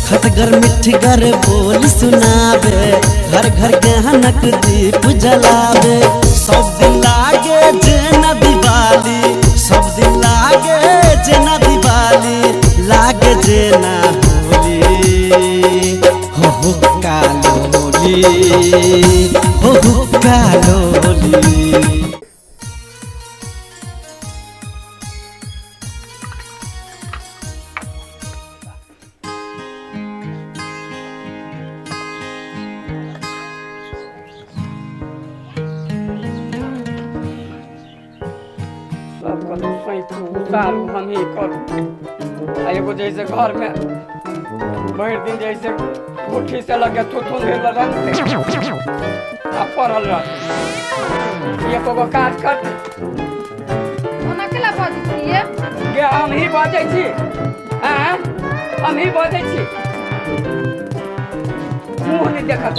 खटगर मिठगर बोल सुनावे, घर घर ज्ञानक दीप जलावे। सब दिन लागे जेना दिवाली, सब दिन लागे जेना दिवाली, लागे जेना होली। हो हो कालोली, हो हो कालोली। सब कतौ सैतू उतारू हमही करू। आ एगो जैसे घरमे भरि दिन जैसे कोठी से लगे थुथुन भेल रंगते आ पड़ल रहते, एको गो काज करते। ओना केला बजै छियै? गे हमही बजै छी, आँय हमही बजै छी, मुँह नहि देखत।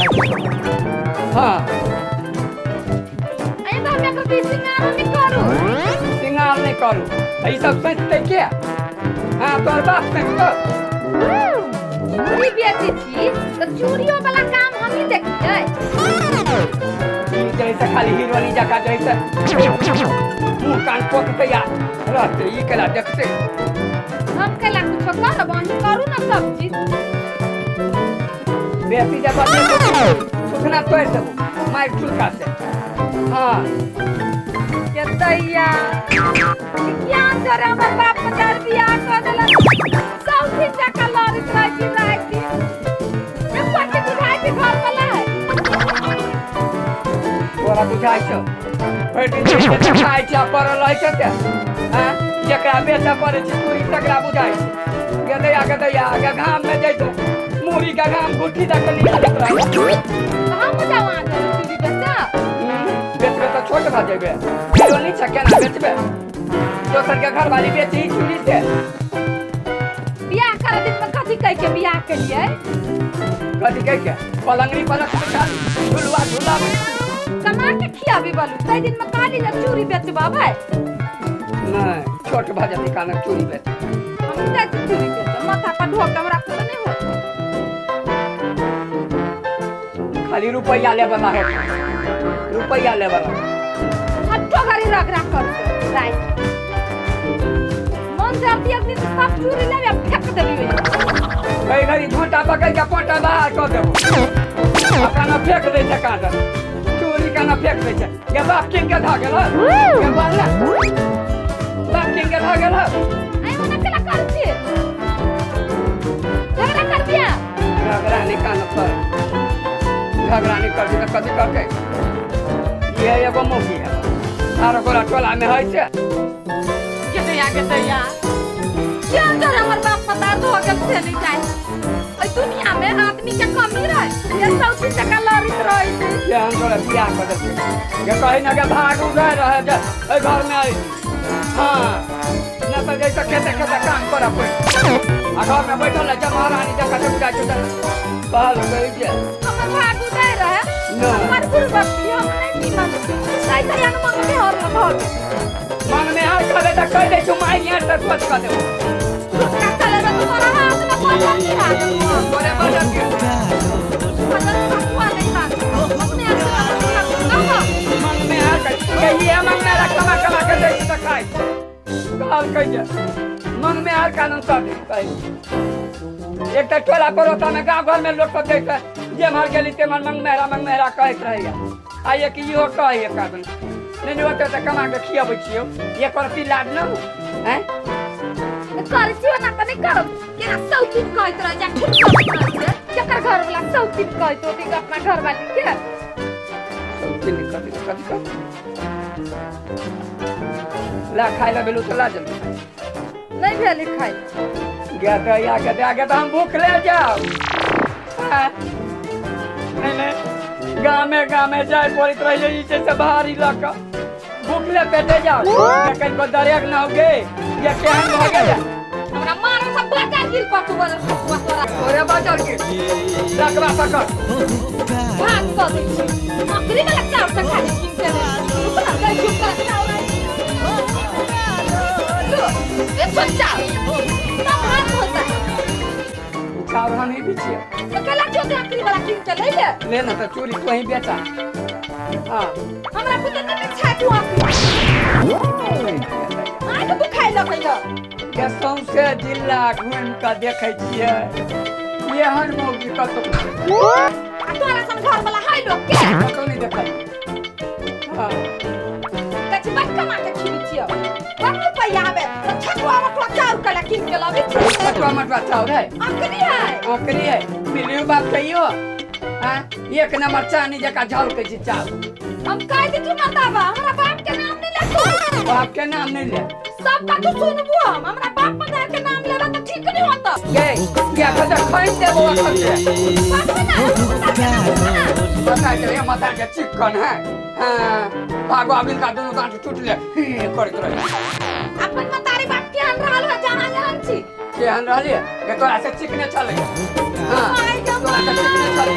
हँ अरे तऽ हम एकर बीच सिंगारो नहि करू। सिंगार नहि करू, ई सब सोचतै के? हँ तोहर बाप सोचतौ? चूड़ी बेचै छी तऽ चूड़ियो वाला काम हमही देखियै। ई जैसे खाली हीरोनी जकाँ जैसे मुँह कान पोततै आ रहतै, ई केला देखतै? हम केला कुछो करब? अहीं करू ने सब चीज। बेसी जब सुखना तोड़ि देबो मारि चुलका से। हँ के दैया ज्ञान जरे हमर बाप पचार बियाह कऽ देलक, सौखीन जकाँ लड़ैत रहै छी राति दिन। एको के बुझाइ छै घर वाला है। तोरा बुझाइ छौ? भरि दिन जे खाइ छै आ पड़ल रहै छै ते, आँय जकरा बेचऽ पड़ै छै चूड़ी तकरा बुझाइ छै। गदैया गदैया गे घाममे जैसे मुरही के घाम गुट्ठी दऽ के निकलैत रहै। तऽ हम जाउ अहाँ जरे चूड़ी बेचऽ? बेचबे तऽ छोट भऽ जेबे, हीरो छै, केना बेचबे? दोसर के घरवाली बेची चूड़ी से? बियाह करऽ दिन में कथी कहि के बियाह केलियै? कथी कहि के? पलंगड़ी पलक झुलुआ झुलाबै, कमा के खियाबी बोलू। ताहि दिन में कहली जे चूड़ी बेचबाबै। नहि, छोट भऽ जेतै कानक चूड़ी बेच। हम जाइ छी चूड़ी बेचऽ, माथा पर ढोक हमरा कुछ नहि होत। खाली रुपैआ लेबला होत, रुपैआ लेबला। हट्टो घड़ी रगड़ा करते राति मन जाती, एक दिन सब चूड़ी लेबे आ फेंक देबी। कई घड़ी झोंटा पकड़ के पोटा बाहर कऽ देबो आ काना फेंक दै छै, कान चूड़ी काना फेंक दै छै। गे बाप कीन के धऽ गेल हौ? गे बोल ने, बाप कीन के धऽ गेल हौ? आइ ओना केला करै छियै? झगड़ा करबिया? झगड़ा नहि कान पर, झगड़ा नहि करबी तऽ कथी करतै? ये एगो मौगी है, आरो गोरा टोला में है से। गेदैया गेदैया क्या कर, हमर बाप पता धो गेल से नहीं जाए। ओइ दुनिया में आदमी के कमी रहे जे सौती जकाँ लड़ैत रहै छै। ये हम तोरा बियाह कऽ देलकै जे कही ना के भाग उगै रहे जे एहि घर में आई। हाँ न तऽ जैसे खेते खेते काम करऽ पड़ि आ घर में बैठल है जब महारानी जकाँ से बुझाइ छै तऽ कहल कहै जे हमर भाग उदय रहे। नहि। हमर गुरबती हम नहि निमन सही सही मंगले हर भऽ गेल। मन में हर कहबै तऽ कहि दै छौ मारि यहाँ से सोच कऽ देबो। झुटका चलेबे तऽ तोरा हाथ में बजल नहीं लागल। तोरे बजल के बजल ठकुआ नहीं लागल। अपने आप से ना हो। मन में हर कह ये मन में रख कमा कमा के दै छी तऽ खाइ छै। कहल कहै जे मन में हर कानून सब कहै। एक तऽ टोला पड़ोसा में गाँव घर में लोक सब दै छै जे मर गेली ते मन मंग मेहरा मंग मेहरा कहैत रहैया। आ एक इहो कहैया कानून नहि नहि ओते तऽ कमा के खियाबै छियौ, एक रत्ती लाड न हो आँय। करै छियो ना तऽ नहि करब केना? सौतीन कहैत रहै छै, ठुटकबैत रहै छै। केकर घर वाला सौतीन कहैत होती अपना घरवाली के? कथी कथी कथी कथी ला खाइ ला भेलू तऽ ला जल्दी। नहि भेलै खाइ। गया तऽ या गया गया तऽ हम भूख ले जाओ। आँय? नहि नहि, गामे गामे जाय पड़ैत रहैया ई छै से भारी लऽ कऽ भूखले पेटे जाओ या कनिको दरेक न हो गे, या केहन भऽ गेल। हमरा मारो सब बाजार गिर पटु बदल ठकुआ तोरा। तोरे बाजार के रकबा पकड़ भाग कऽ दै छी। नौकरी वाला चाउर से खाली कीन के दे। रुक ना, दै छी ओकरा चाउर। लो, ए छोट चाउर सब हाथ होता है। चाउर हम ही बिछिए। तो कैला क्यों ते आखिरी वाला कीन के ले ले? ले ना तो चूड़ी तू ही बेचा। हाँ हमरा पुते ने बिछा तू आखिरी। आइ तो दुखाइ लगैया। के सौंसे जिला घूमि कऽ देखै छियै एहन मौगी कतौ आ तोरा सन घर वाला हाय लोग के कतौ नहि देखै। हाँ कछि बट कमा के खिबी छियो। बड़ रुपैया आबे तो छठुआ मठुआ चाउर कैला कीन के लाबै छी? मटुआ मटुआ चाउर है। अखनी है। ओकरी है मिलियो बाप कहियो। हाँ एक नंबर चानी जकाँ झलकै छै चाउर। हम कह दै छी मर्दाबा हमरा बाप के नाम नहीं ले तू। बाप के नाम नहीं ले। सब का तू सुनबो हम हमरा बाप मदार के नाम लेबा तो ठीक नहीं होता। गे क्या कत खैन देबो अखन से। बता के ये माथा के चिकन है। हां भागो अबिल का दोनों दांत टूटले ही करत रहे। अपन मतारी बाप के हन रहल हो जहां जहां छी। केहन रहलिए के तोरा से चिकने चले। हां तोरा से चिकने चले।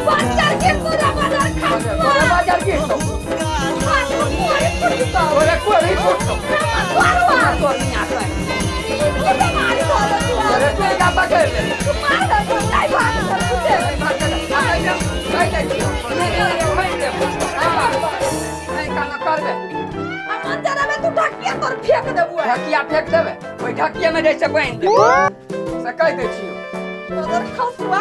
बाजार के पूरा बाजार खा। तोरा बाजार के तो तोरा कोरी फुटतो। तोर नहीं आता है। तोरे तू का पकड़ ले। तू मार दे तू नहीं भाग तू दे नहीं भाग ले। नहीं नहीं नहीं ले। नहीं काना करबे। हम जरा में तू ढकिया तोर फेंक देबू। ढकिया फेंक देबे ओइ ढकिया में जैसे बांध देबे से कह दै छियो। तोर खसुआ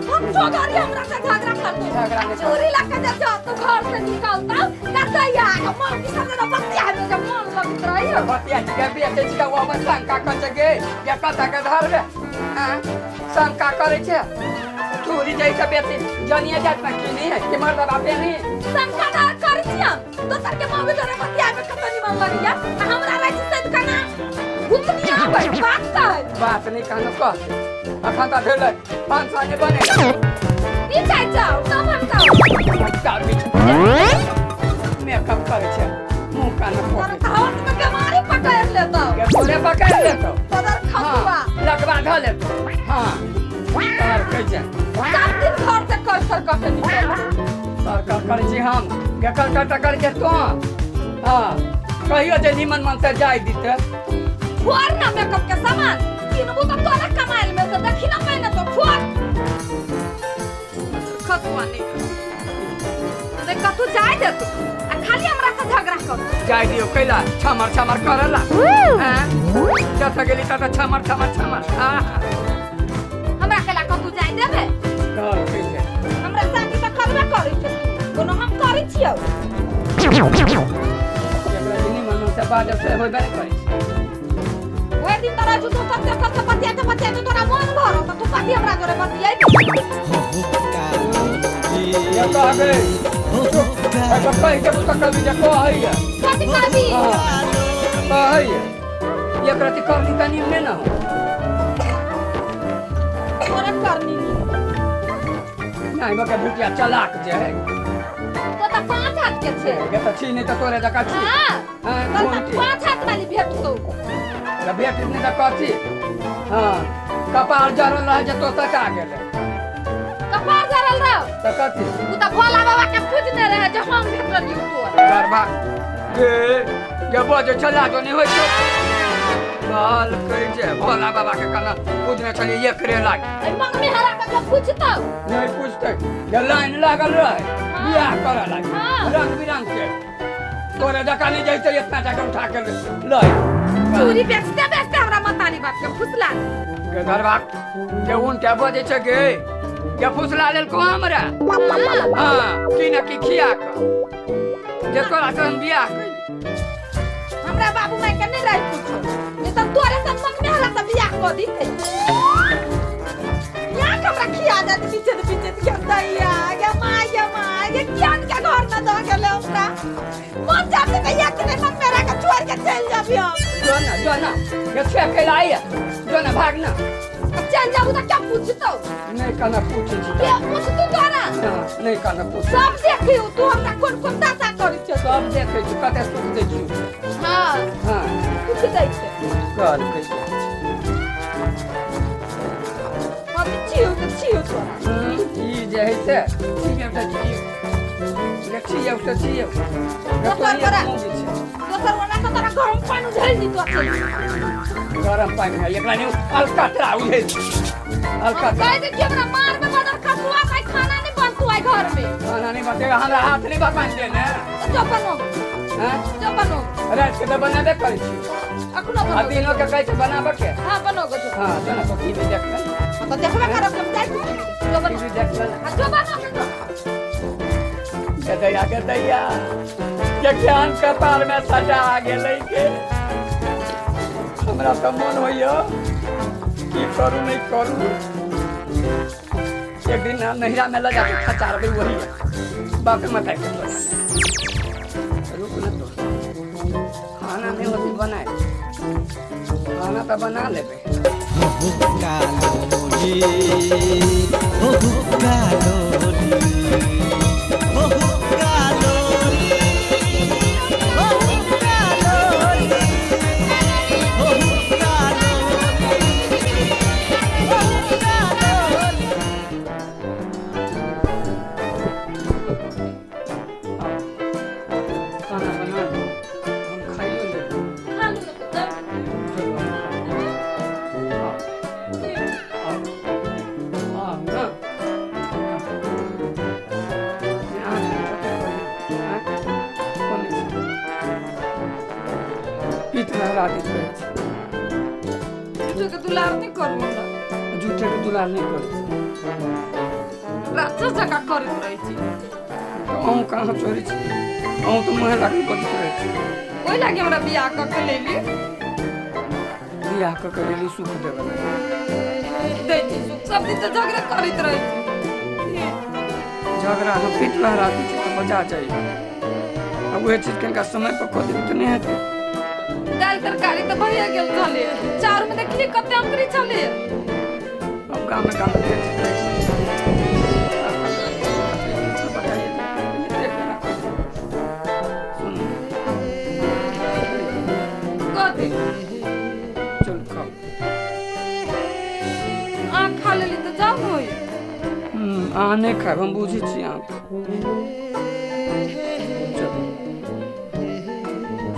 हम चोगारी हमरा से झगड़ा करतो। झगड़ा नहीं चोरी लग के जा तू घर से निकलता कतैया के मन की सब जगह बतिया में जब मन लगत रही। बतिया के बेचे छी ओ में शंका कर छै गे के कथा के धरबे। हां शंका करै छै चोरी जैसे बेचे जनिया जात में की नहीं है कि मर्द बापे नहीं। शंका ना कर छी हम दोसर के मां जरे बतिया में कत निमन लगैया आ हमरा रहै छी से कना गुतनी आबै बात कह बात नहीं कहनो कह अखन त भेलै 5 साल बने ई चाय जाओ तब हम जाओ। चार बीच मेकअप करै छै मुंह कान तोरा हाथ में बीमारी पकड़ लेतौ। के तोरे पकड़ लेतौ तोर खसुआ लगवा ध लेतौ। हां तार कहै छै सब दिन घर से कर सर कर के निकल सरकार करै छी हम के कर कर करै छै तो। हां कहियो जे निमन मन से जाय दिते फोड़ ना मेकअप के सामान किनबो तो तोरा कमाइल में से देखी ना पहिने तो फोड़ खसुआ नहीं नहीं कतू जाय दे तू आ खाली हमरा से झगड़ा कर जाय दियो कैला छमर छमर करला। हां जत गेली तत छमर छमर छमर। हां हमरा केला कतू जाय देबे कर कैसे हमरा शादी त करबे करै छै कोनो हम करै छियौ। एकरा दिनी मन से बाजब से होबे नै करै छै। ओइ दिन तोरा जुतो सब से सब बतिया के बतिया के तोरा मन भरो त तू कथी हमरा जोरे बतियाई। ये कहबे तो कह के तो कभी जे कहैया कथी कहबी कहैया एकरा ते करनी तनी ने ना हो तोरा करनी नहीं बके भुटिया चलाक जे है तो त 5 हाथ के छै के त छी नहीं त तोरे जका छी। हां हां तो 5 हाथ वाली भेटतौ त भेट नहीं त कथी। हां कपार जरल रहे जे तो सटा गेलै। कपार जरल रहो त कथी उ त भोला बाबा के पूजने रहे जे हम भेटलियौ तोर गरबा गे के बजे चला जो नहीं होय छै बाल कहै छै भोला बाबा के कना पूजने छलियै एकरे लाग ए मंग में हरा के पूछतौ नहीं पूछतै जे लाइन लागल रहे बियाह करऽ लागी रंग बिरंग के तोरे जका नहीं जैसे इतना जगह उठा के लै चूड़ी बेचते बेचते हमरा मतारी बाप के फुसला गे गरबा के उन के बजे छै गे के फुसला लेलको हमरा। हां की न की खिया के जे तोरा से हम बियाह कैली। हमरा बाबू माय के नहीं रहे कुछो नहीं त तोरे सन मंग में हरा से बियाह क दिते या हमरा खिया जात पीछे पीछे के दैया गे माय गे माय गे ज्ञान के घर में द गेले हमरा मन जाते के या कि नहीं मन मेरा के छोड़ के चल जाबी हम। जो ना जो ना ये छे कैला आइए जो ना भाग ना चल जाबू त क्या पूछतौ नहीं कहना पूछै छी के पूछतौ तोरा। नहीं कहना पूछ सब देखियो तू हमरा कोन कोन दाता करै छै सब देखै छी कते सुख दै छी। हां हां कुछ दै छै कर कैसे हम छियो त छियो तोरा ई जे है से ठीक है त छियो ले छियौ से छियौ। दोसर बड़ा। दोसर वाला तो तोरा गरम पानि उझेल दितो। गरम पानि है एकरा नहीं अलकतरा उझेल अलकतरा। कह दे कि हमरा मार में बदल खसुआ खाई खाना नहीं बनतु आई घर में। खाना नहीं बनते हमरा हाथ नहीं बन दे ने। जो बनो। हां जो बनो। रात के तो बनाबे करै छी। अखनो बनो। आ दिनो के कहै छै बनाबे के। हां बनो गो। हां चल तो टीवी देख ले। तो देखबे करब हम जाय जो बनो। टीवी देख ले। आ जो बनो के जो। गदैया गदैया के ज्ञान कपार में सजा गेलै के हमरा तो मन होइयो की करू नहीं करू। एक दिन नहिरा में ल जाके खचारबै वही बाप मताई के टोला। रुक न तो खाना नहीं होती बनाए खाना तो बना लेबै। हुक्का लोली हो हुक्का लोली हो हुक्का लोली हो हुक्का लोली हो हुक्का लोली हो हुक्का लोली। खाना बना लो हम खाइयो लेबै। खा लू तो तब। झूठे के दुलार नहीं करू हमरा। झूठे के दुलार नहीं करू। राक्षस जकाँ करैत रहै छी। अहूँ कहाँ चोरी छी? अहूँ तऽ मुँहे लागल बजैत रहै छी। ओहि लागी हमरा बियाह कऽ के लेली। बियाह कऽ के लेली सुख देबै दै छी सुख। सब दिन तऽ झगड़े करैत रहै छी। झगड़ा हम पीट लहरा दै छी तऽ बजा जाइए। आ उएह चीज कनिका समय पर कऽ देबै तऽ नहि हेतै। दालि तरकारी तऽ भइए गेल छलै। चाउर में देखलियै कते अंकरी छलै। अब गाँव में काम करै छी। कथी? चल खाओ। अहाँ खा लेली तऽ जाउ होय। अहाँ नहि खायब हम बुझै छी अहाँके। चलू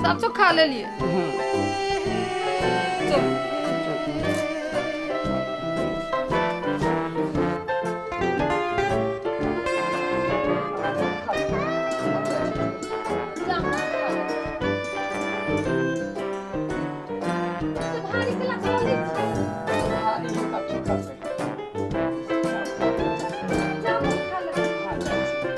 सब तो खा लेलियै। हँ चलू। चलू। भारी केला खा लै छी। भारी है तब की करबै? जाउ खा लेबै। खा जाइ छी।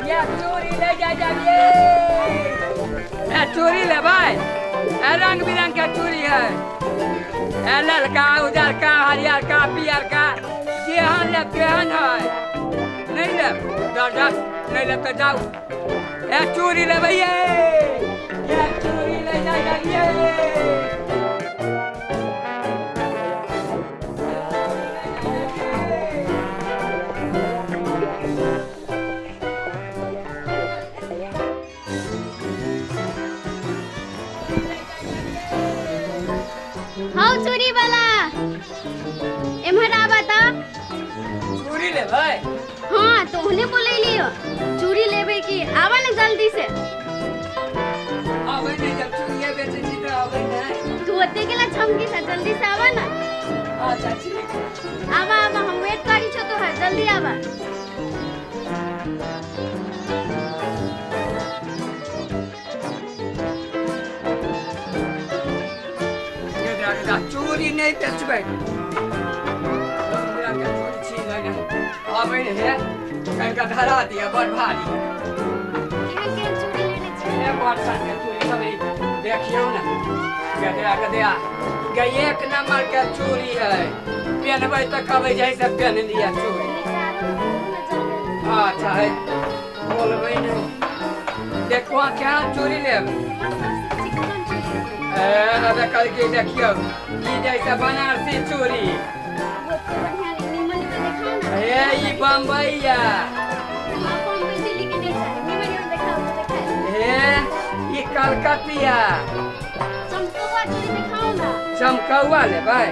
या चूड़ी ले जा जाइए। ए चूड़ी लेबै? ए रंग बिरंग के चूड़ी है। ए ललका उजरका हरियरका पियरका जेहन लेब तेहन है। नहीं लेब डर डर नहीं लेब तऽ जाउ। ए चूड़ी लेबै ये। या चूड़ी ले जा जाइए। हौ चूड़ी वाला एम्हर आबा त। चूड़ी लेबै? हाँ तो उन्हें बोलैलियो चूड़ी लेबै की आबा ना जल्दी से। आबै नहीं जब चूड़िए बेचै छी तऽ आबै नहीं। तू ओते केला छमकी सा जल्दी से आबा ना। अच्छा ठीक। आबा आबा हम वेट करी छो तोहर जल्दी आबा। चूड़ी नहीं बेचबै। रंग बिरंग के चूड़ी छी लगे आबै रहे कनिका धरा दिअ बड़ भारी। केहन केहन चूड़ी लेने छी? ए बरसा के चूड़ी सब ई देखियौ ने गदया गदया गे एक नंबर के चूड़ी है। पेनबै तऽ कहबै जे से पेन लिअ चूड़ी। निकालू ना जल्दी। अच्छा है बोलबै नहि। देखो केहन चूड़ी लेब। हमरा सबसँ चिकन चूड़ी लेबै। ए अबे करके देखियौ ई जैसे बनारसी चूड़ी। ओते बढ़िया नहि, नीमन नीमन देखाउ ने। हे ई बम्बईया। हमरा बम्बई दिल्ली के नहि चाही, नीमन नीमन देखाउ तऽ देखाउ। हे ई कलकतिया। चमकौआ चूड़ी देखाउ ने। चमकौआ लेबै?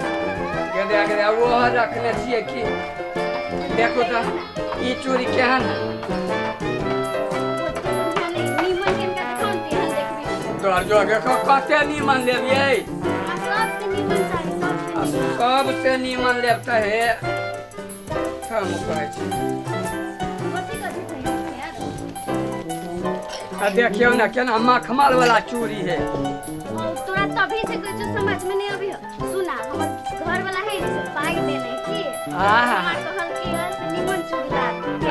गेदे गेदे ओहो रखने छियै की। देखू तऽ ई चूड़ी केहन है। ओते बढ़िया नहि, नीमन केनका देखाउ ने, तेहन देखबै। तोहर जो देखो कते नीमन लेबियै। हमरा सबसँ नीमन चाही, सबसँ आ नीमन। सबसे नीमन लेब तऽ हे हम कहै छी। कथी कथी कहै छी यार? आ देखियौ ने केना मखमल वाला चूड़ी है। ओ, तोरा तभी से कहै छौ समझ में नहीं अभी। सुना, हमर घर वाला है ने से पाइ देने की। आहा। हमरा कहल कि है से नीमन चूड़ी ला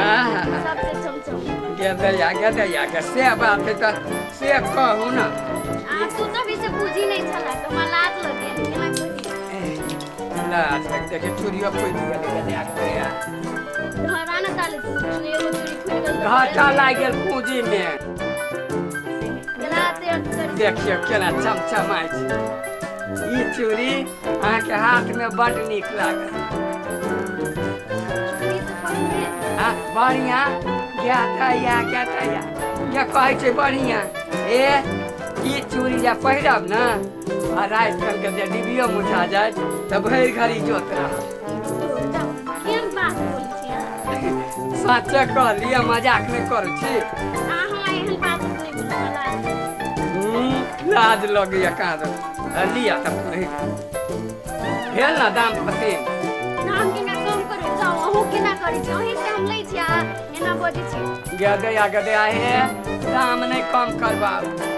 आहा। सबसे चमचम। गेदैया गेदैया के से बात है तऽ से कहू ने। आ तू तभी से बुझी नहीं छला तऽ हमरा लाज लगे, केना कही। लाज लग देखिए चूड़ियो फूटि गेलै गेदैया के। धरा न ताले एगो चूड़ी फूटि गेल तऽ घाटा लागि गेल पूंजी में। केना एते अथी करी। देखियौ केना चमचमाइ छै। ई चूड़ी अहाँके हाथ में बड नीक लागत। चूड़ी तऽ पहिने। हाँ बढ़िया गेदैया गेदैया के कहै छै बढ़िया। ए ई चूड़ी जे पहिरब ने आ राति कन के जे डिबियो मुझा जाय तऽ भरि घड़ी जोत रहत। केहन बात बोलै छी अहाँ? साचे कहलियै, मजाक नहि करै छी। अहाँ हमरा एहन बात नहि बोलू, हमरा लाज लगैए। लाज लगैया कहाँ दन। लिअ तऽ पहिर भेल ने दाम पसीन। दाम केना कम करू? जाउ, अहूँ केना करै छी? अहीं से हम लै छी आ एना बजै छी। गेदैया गेदैया हे दाम नहि कम करबाउ।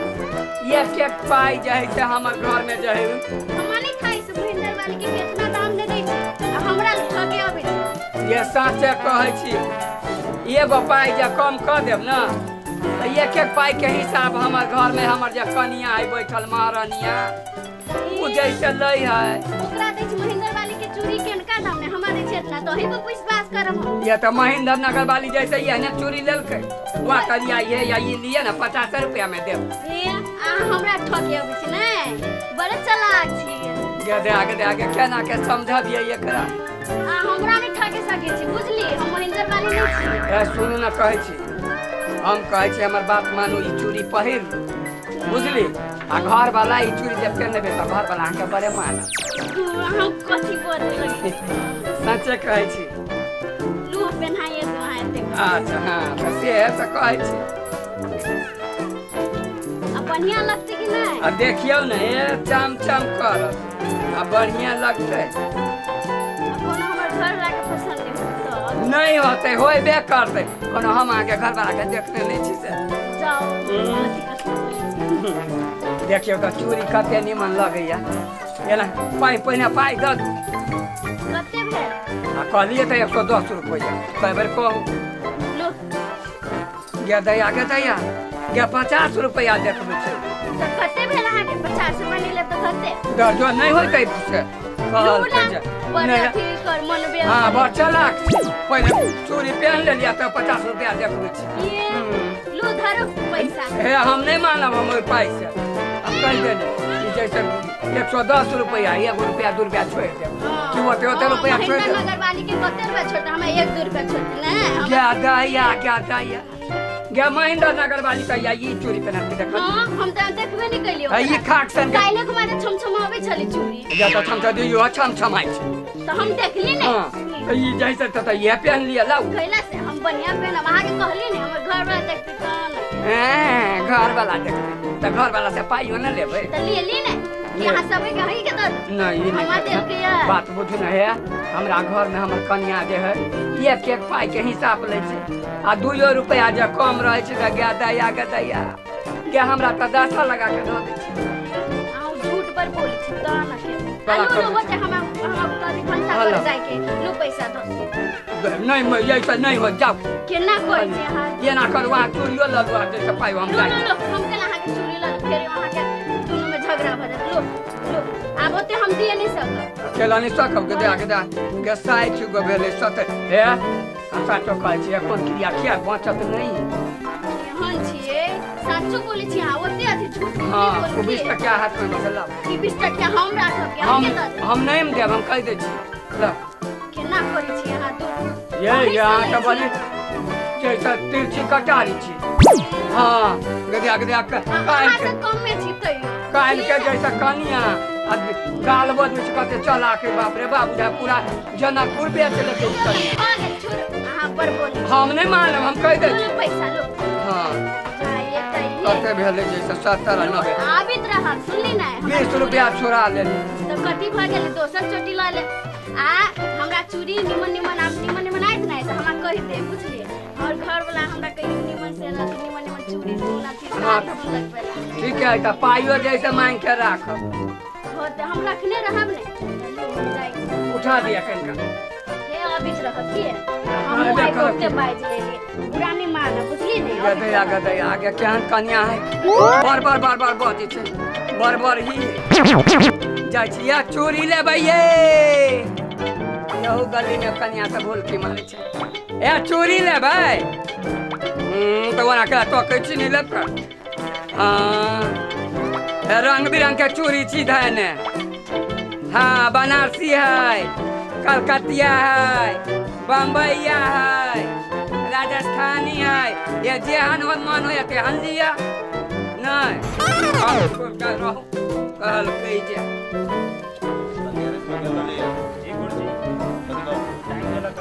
एक एक पाइ जे है से हमर घर में जे है। हमरा नहि खाइ से महेंद्र वाली के केतना दाम नहि दै छै आ हमरा ठके अबै छै। ये साचे कहै छी, एगो पाइ जे कम कऽ देब ने तऽ एक एक पाइ के हिसाब हमर घर में हमर जे कनिया है बैठल महारानिया ओ जैसे लै है। ओकरा दै छै महेंद्र वाली के चूड़ी केनका दाम नहि, हमरा दै छै एतना, तऽ अहीं पर विश्वास करब हम। ये तऽ महेंद्र नगर वाली जैसे एहने चूड़ी लेलकै वह कहलियै ये या ई लिए ने 50 रुपया में देब। ए अहाँ हमरा ठके अबै छै ने, बड़े चलाक छी। गदे गदे के केना के समझबियै एकरा। अहाँ हमरा नहि ठके सकै छी, बुझली? हम महेंद्र वाली नहि छी। ए सुनू ने कहै छी, हम कहै छी हमर बात मानू, ई चूड़ी पहिर लू बुझली। आ घर वाला ई चूड़ी जब पेन लेबै तऽ घर वाला अहाँके बड़े मानत। अहाँ कथी बजै लगे? सचे कहै छी। लू पेन्हाइए दू अहाँ एते। अच्छा हाँ तऽ से तऽ कहै छी। आ बढ़िया लगतै कि नहि? आ देखियौ ने ए चम चम करत आ बढ़िया लगतै। आ कोनो हमर घर वाला के पसंद नहि होतै तऽ? नहि होतै, होयबे करतै। कोनो हम अहाँके घर वाला के देखने नहि छी से। जाउ, कथी कथी बोलै छी। देखियौ तऽ चूड़ी कते नीमन लगैया। एना पाइ पहिने पाइ दऽ दू। कते भेल? आ कहलियै तऽ 110 रुपैआ कए बेर कहू। लू। गे दैया गे दैया गे 50 रुपैआ देखबै छै। तऽ कते भेल अहाँके? 50 रुपआ नहि लेब तऽ कते? दर्जो नहि होतै से कहल लू ना, जे बड़ नहि। अथी कर मनबे। हाँ बड़ चलाक छी, पहिले चूड़ी पेहन लेलियै तऽ 50 रुपैआ देखबै छी। ये लू धरू पैसा। हे हम नहि मानब हम ओहि पाइ से। हम कहि देली ई जैसे 110 रुपैआ, 1 रुपैआ 2 रुपैआ छोड़ि देब कि ओते ओते रुपैआ छोड़ि महेंद्र देब। नगर वाली के कते रुपआ छोड़ते? हमरा 1 2 रुपआ छोड़ते ने हम। क्या दैया क्या दैया गे महेंद्र नगर वाली कहिया ई चूड़ी पेहन के देखल? हाँ हम तऽ देखबे नहि केलियै। है ई खाक सन के। काल्हि कुमार छम छम आबै छलै चूड़ी। या तऽ छम छम दियौ, छम छमाइ छै। तऽ हम देखली हाँ नहि। तऽ ई जैसे तऽ इएह पेहन लिअ लाउ। कैला से हम बढ़िया पेनब, अहाँके कहली ने हमर घर वाला देखते तहन। हैं, घर वाला देखते तऽ घर वाला से पाइयो ने लेबै। तऽ लेली ने कि अहाँ सबके अहीं के दऽ दू? नहीं ई हमरा नहि। देलकै या। बात बुझू ने, हे हमरा घर में हमर कनिया जे है एक एक पाइ के हिसाब लै छै आ 2 रुपया जे कम रहै छै तऽ गे दैया गे दैया गे हमरा तऽ दशा लगा के दऽ दै छै। अहाँ झूठ पर बोलै छी तहन के बड़ा आ लू करै लू छी। होते हमरा हमरा कथी भनसा हेलो। कर जाइके, लू पैसा दस। नहीं ऐसा नहीं हो, जाओ। केना कहै छी अहाँ? एना करू अहाँ चूड़ियो लऽ लू आ जैसे पाइ हम लू जाइ। लू लू, हम केना अहाँके चूड़ी लऽ फेर अहाँके दुनू में झगड़ा भऽ जायत। लू लू, आब ओते हम दिए नहि सकब। अकेला नहीं सकब। गे दैया गे दैया गे 60 गो भेलै 70। हे हम साचो कहै छी कोन क्रिया किया बचत नहीं। केहन छियै, साचो बोलै छी अहाँ, ओते अथी झूठ हाँ नहीं ओ 20 बोलू। टका हाथ में बचल। ई 20 टका हम राखब के हम हम के दऽ देब? हम नहीं देब, हम कहि दै छी ल। केना करै छी अहाँ तो? ये ये अहाँके बड़ी जैसा तिरछी कटारी छी। हाँ गदिया गदिया अहाँ काल्हि से कम में छी तैयो। काल्हि के जैसा कनिया आ गाल बदमे छै कते चला के, बाप रे बाप, बुझा पूरा जनकपुर बेच लेतै ई कनिया। भऽ गेल, छोड़ू, अहाँ बड़ बोलै छी। हम नहीं मानब, हम कहि दै छी। लो पैसा लो। हाँ जाइए तैये। कते भेलै जैसे 70 आ 90। आबित रहब, सुनली ने? 20 रुपया छोड़ा लेली। तऽ कथी भऽ गेलै, दोसर चोटी लऽ ले। आ हमरा चूड़ी निमन निमन आब निमन निमन आयत नहि तऽ हमरा कहि दे, बुझलियै? और घर वाला हमरा कहियो निमन से अथी निमन निमन चूड़ी सोना अथी हाँ। साड़ी सुन लगबै ला। ठीक है, तऽ पाइयो जैसे मांगि के राखब। हो तऽ हम रखने रहब ने, तऽ लो, हम जाइ छी। उठा दिया कनिका। हे अबित रहब की हमहूँ आइ बहुते बाजि लेलियै, बुरा नहि मानब, बुझलियै ने? अबित गदैया रहब। गदैया आगे केहन कनिया है, बड़ बड़ बड़ बड़ बजै छै, बड़ बड़ ही है। जाइ छी या चूड़ी लेबै ये। यहू गली में कनिया से भोलकी मारै छै, ए चूड़ी लेबै। तऽ ओना के तकै छी नहि लेब का। हाँ ए रंग बिरंग के चूड़ी छी धने। हाँ बनारसी है, कलकतिया है, बम्बैया है, राजस्थानी है, ये जेहन हो मन हो तेहन लिया। नहीं हम छोड़ रहू कहलकै जे जी गुरुजी, टाइम देलक।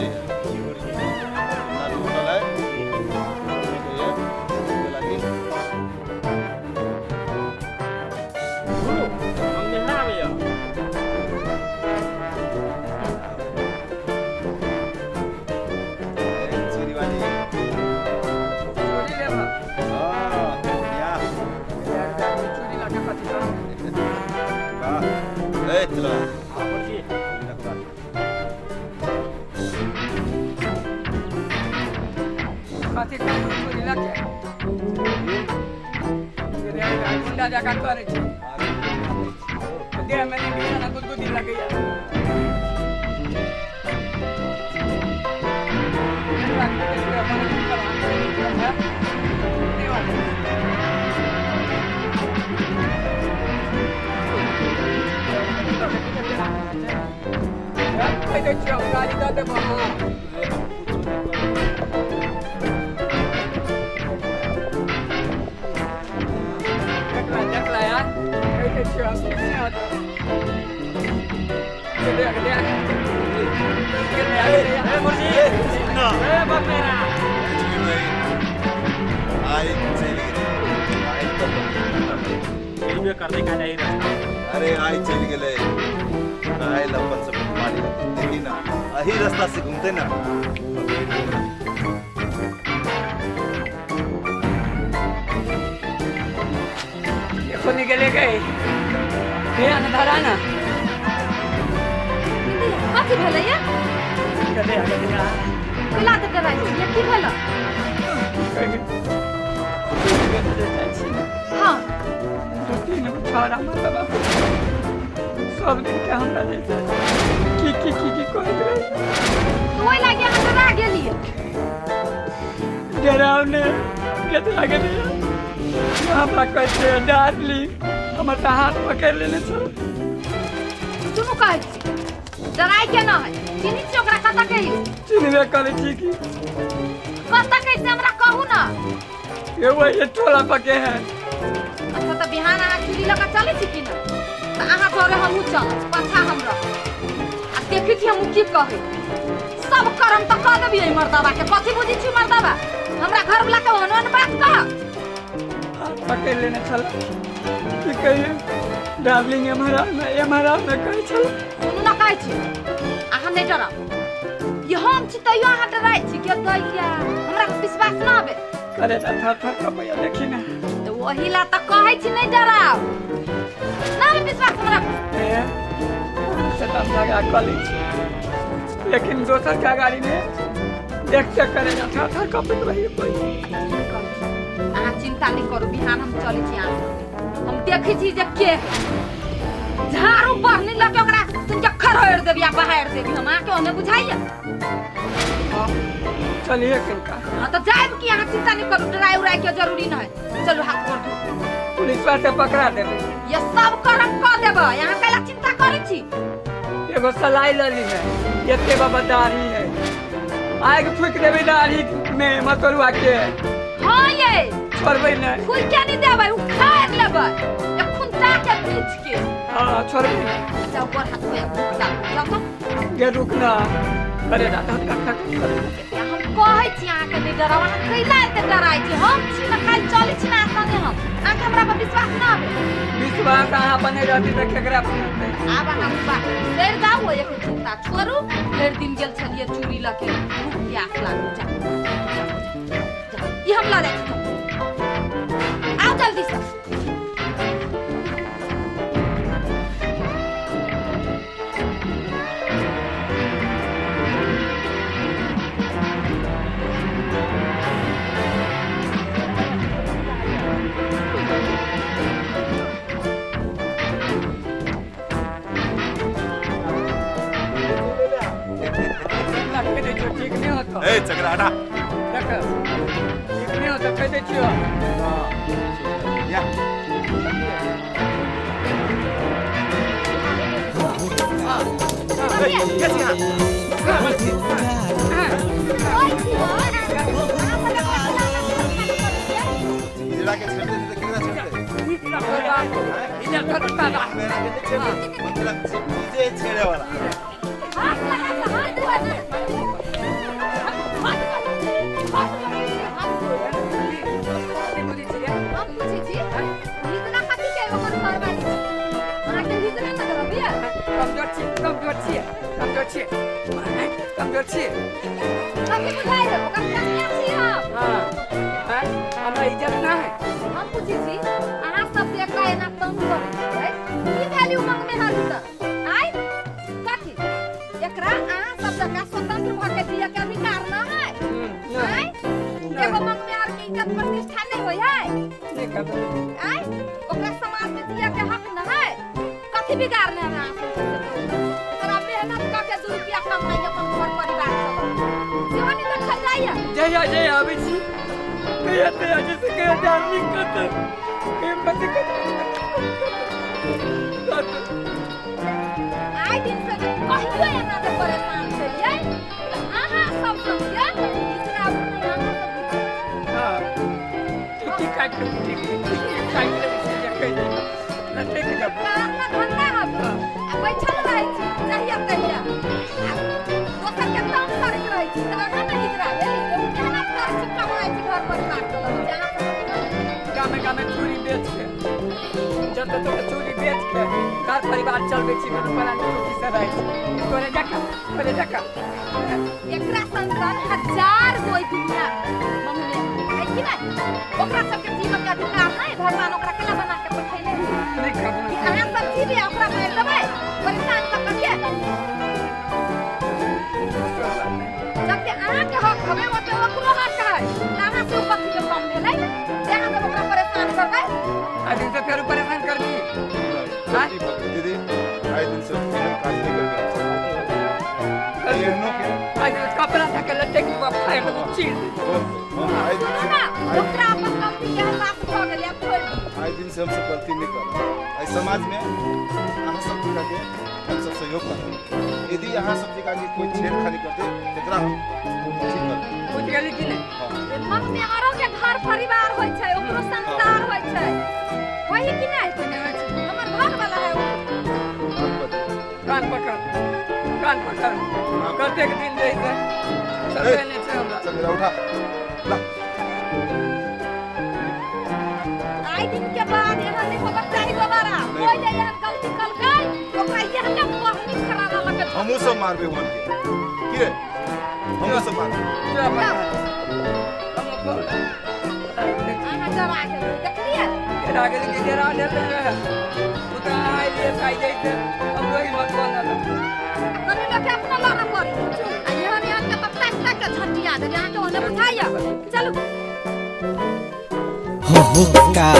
जी जी गुरुजी। गुरु, हम नेहरा आबैया। चूड़ी लेबह? चूड़ी लऽ के कथी करब? हाँ गुरुजी। कथी करब चूड़ी लऽ के? गुंडा जकाँ करै छै, देह में नहि ना गुदगुदी लगैया। कहि दै छियौ, गाली दऽ देबौ। हाँ देखला देखला यार, कहि दै छियौ, हम किछु नहि होतौ। देख देख ए गुरुजी। ए बाप मेरा। एहिमे करने का नहीं रास्ता। अरे आइ चलि गेलै, काल्हि अपन सब पानी देखी ना, अही रास्ता से घूमते ना। देखो निकले गए हे अनधरा ना। दीदी, कथी भेलै ये? गदैया गदैया। कैला तऽ डराइ छी ये, की भेल? हाँ दू तीन गो छौड़ा मतलब सब दिन के हमरा जैसे की की की की कहैत रहे। तऽ ओहि लागी अहाँ डरा गेलियै? डरावने गदरा गदैया हमरा कहैत रहे डार्लिंग, हमर तऽ हाथ पकड़ि लेने छल। सुनू, कहै छी डराइ के न है। चिन्है छी ओकरा? कतऽ के यौ? चिन्हबे करै छी की। कतऽ के से हमरा कहू ना। ये वही टोला पके है। अच्छा, तऽ बिहान अहाँ चूड़ी लऽ कऽ चलै छी कि ना? तऽ अहाँ घरे हमहूँ चलब, पाछा हम रहब आ देखै छी हमहूँ की कहै। सब करम तऽ कऽ देबियै मर्दाबा के। कथी बुझै छी मर्दाबा? हमरा घरवला के ओहन ओहन बात कह। हाथ पकड़ि लेने छल, की कहिए डार्लिंग, एम्हर आउ ने, एम्हर आउ ने कहै छल। सुनू ना, कहै छी अहाँ नहि डरब। ये हम छी तैयो अहाँ डराइ छी के दैया? हमरा विश्वास ना आबे। करे तऽ थर थर कपैया, देखी ने। तऽ ओही ला तऽ कहै छी नहि डराउ ना। आबे विश्वास हमरा? ए, से तऽ हम झगड़ा कऽ लै छी, लेकिन दोसर के गाड़ी में देखते करे थर थर कपैत रहिए कोई। अहाँ चिन्ता चिंता नहीं करू, बिहान हम चलै छी अहाँ संगे। हम देखै छी जे के है। झाड़ू बढ़नी लऽ के ओकरा तुमके खरहरि देबी आ बहारि देबी हम। अहाँके ओने बुझाइया? चलिए किनका। हाँ तो जायब कि अहाँ चिंता नहीं करू, डराय उराय के जरूरी नहीं है। चलू हाथ गोड़ धो। पुलिसवा से पकड़ा देबे। ये सब करम कऽ देबै, अहाँ कैला चिंता करै छी? एगो सलाई लली है, एते बाबा दाढ़ी है, आगि फूकि देबै दाढ़ी में मसरुआ के। हाँ ये छोड़बै नहीं। फूल के नहीं देबै, उखाड़ लेबै ये खुंटा के पीछ के। हाँ छोड़बै नहीं। जाओ गोड़ हाथ धोया, भूख लागल, जाओ तो। गे रुकना अरे दादा काका हम कहै छी अहाँके नहि डराउ, अहाँ कैला एते डराइ छी? हम छी ने, काल्हि चलै छी ने अहाँ संगे हम। अहाँके हमरा पर विश्वास ना आबै? विश्वास अहाँ बने रहती तऽ केकरा पर होतै? आब अहाँ बिसरि जाउ, एक चिंता छोड़ू। भरि दिन गेल छलियै चूड़ी लऽ के, भूख प्यास लागल। जाउ जाउ, ई हम लऽ जाइ छी, आउ जल्दी से। कहि दै छियौ ठीक नहि होतौ। ए चकरा हटा। देख ठीक नहि होतौ, कहि दै छियौ। या ए के छी अहाँ? हिजड़ा के छेड़ते तऽ केकरा छेड़ते? इधर धर बाबा। मेरा के नहीं छेड़ते, मतलब चीजे छेड़े वाला। हाथ लगा के हाथ धो। हम पूछै छी हिजड़ा कथी के ओकर घरवाली छी? अहाँके हिजड़ा न करबियै? कमजोर छी, कमजोर छी, कमजोर छी, कमजोर छी। कथी बुझाइ है? ओकर कनिया छी हम। हाँ हाँ, हमरा इज्जत ना है। हम पूछै छी अहाँ सब जे एकरा एना तंग करै छियै, की भेल उमंग में हर तऽ आइ कथी एकरा अहाँ सब जकाँ स्वतंत्र भऽ के जियै के अधिकार न है? आइ एगो मंग में हर के इज्जत प्रतिष्ठा नहीं होय है? नहीं करबै। आइ ओकरा समाज में जियै के हक न है? कथी बिगाड़ने है अहाँ सब के? एकरा मेहनत कऽ के 2 रुपया कमाइ अपन घर परिवार चलबै सेहो नहि देखल जाइया? जहिया जहिया आबै छी कहिया तहिया जैसे कहिया दार्जिलिंग कतऽ कहिया कथी कतऽ। आइ दिन से जे कहियो एना जे परेशान छलियै तऽ अहाँ सब संगे हिजड़ा नहि, अहाँ सब हाँ ठीक काटि लेबै, ठीक ठीक काटि लेबै से जे कहि देबै लटकि देबै। काम ना धंधा हब आ बैठल रहै छी जहिया तहिया आ दोसर के तंग करैत रहै छी तऽ अहाँ ने हिजड़ा भेली? एगो मेहनत करै छी, कमाइ छी, घर परिवार चलबै छी, अहाँ सब गामे गामे चूड़ी बेच के जतऽ ततऽ चूड़ी बेच के घर परिवार चलबै छी, दुनू प्राणी सुखी से रहै छी। तोरे जकाँ तोरे जकाँ एकरा संतान हजार गो एहि दुनिया में है कि नहीं? ओकरा सबके जीवन के अधिकार है? भगवान ओकरा केना बना के पठेले है नहीं खबर। कि अहाँ सब जीबे आ ओकरा मारि देबै परेशान कऽ कऽ के? जबकि अहाँके हक हवे ओते ओकरो हक है, तऽ अहाँ से ओ कथी के कम भेलै जे अहाँ सब ओकरा परेशान करबै? आइ दिन से फेर परेशान करबी? हाँ? दीदी आइ दिन से एहन काज नहीं करबै हमसब। एहनो के आइ दिन कपड़ा धके लटकि देबौ, फाड़ि देबौ, चीर देबौ। हम आइ दिन सुनू से ने, ओकरा अपन गलती के एहसास भऽ गेलै, आब छोड़ि दियौ। आइ दिन से हमसब गलती नहीं करब। एहि समाज में अहाँ सब के हमसब सहयोग करब। यदि अहाँ सब के कोई छेड़खानी करते तकरा हम ठीक करब। बुझि गेली कि नहि? हाँ। मन में आरो के घर परिवार होइ छै, ओकरो संसार होइ छै, वही कि नहि? हमर घर वाला है ओ। कान पकड़, कान पकड़, कतेक दिन रही से सब नहि छै हमरा। चल मेरा उठा ला। आइ दिन के बाद एहन नहि होबक चाही दोबारा। कोइ जे एहन गलती कलकै ओकरा एहने पहनी खराब लगे। हमहूँ सब मारबे वन के की रे, हमहूँ सब मारबे। अहाँ डरा गेलियै, देखलियै? डरा गेली कि डरा देले रहे ओ तऽ अहाँ एलियै तऽ आइ जैते हमरो हिम्मत बनल। कनी लोक के अपना लड़ऽ पड़ी आ एहन एहन के तऽ ताकि ताकि के झटिया देबै। अहाँके ओहने बुझाइया? चलू। हो हो। हुक्का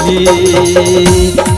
लोली।